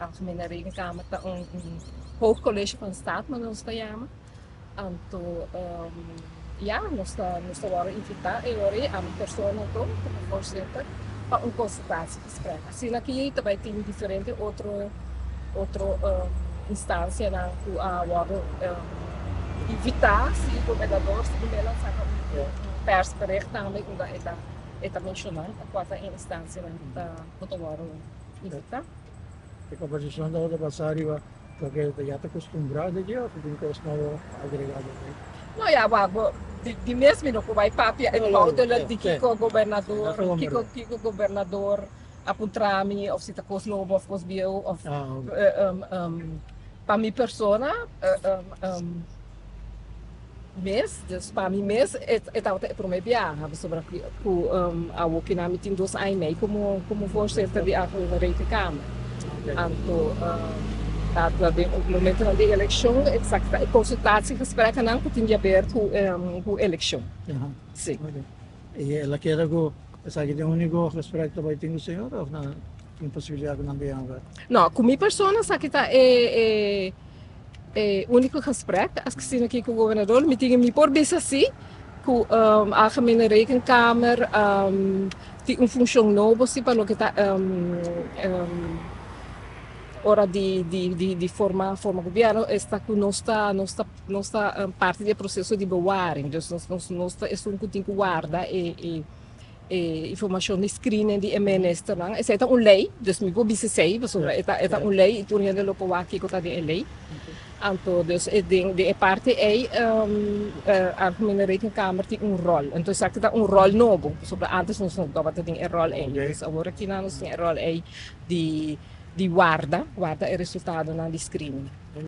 Algemene Rekenkamer ta un Hoog College van Staat, manera nos ta yama. Anto ya, nos ta wòrdu invitá e ora ei, ami persona anto komo voorzitter, pa un consultatiegesprek. Asina aki ta bai tin diferente otro instansianan ku a wòrdu invitá, si gobernador si el a saka un persbericht tambe unda e ta menshoná kua ta e instansianan ku ta wòrdu invitá. E kombersashon tabata basá riba loke ya ta kustumbrá di dje òf tin kos nobo agregá den? No ja, maar di mes mi no por bai papia inhoudelijk di kiko gobernador, kiko gobernador a puntra mi òf si ta kos nobo òf kos bieu òf pa mi persona mes, dus pa mi mes e tabata e promé biaha, pasobra ku awor ku mi tin 2 aña i mei komo voorzitter di Algemene Rekenkamer. Anto dat den momento di elekshon, eksakto, e consultatiegesprekken ku tin di aber ku elekshon. Si. Okay. I el a keda ku esaki ta e úniko gesprek ku bai tin ku señor òf no tin posibilidat ku nan ta yama? No, ku mi persona esaki ta e úniko gesprek, asina aki ku gobernador, mi tin mi por bisa si ku Algemene Rekenkamer tin un funshon nobo si pa loke ta ora di forma gobièrnu, esta ku nos ta parti di e proseso di bewaring, dus nos ta esun ku tin ku warda e informashon di screening di e ministernan. Esei ta un lei, dus mi por bisa esei, pasobra e ta un lei i tur hende lo por wak kiko ta den e lei. Anto dus den e parti ei Algemene Rekenkamer tin un ròl. Anto esaki ta un ròl nobo, pasobra antes nos no tabata tin e ròl ei. Dus awor aki nos tin e ròl ei di warda e resultadonan di screening.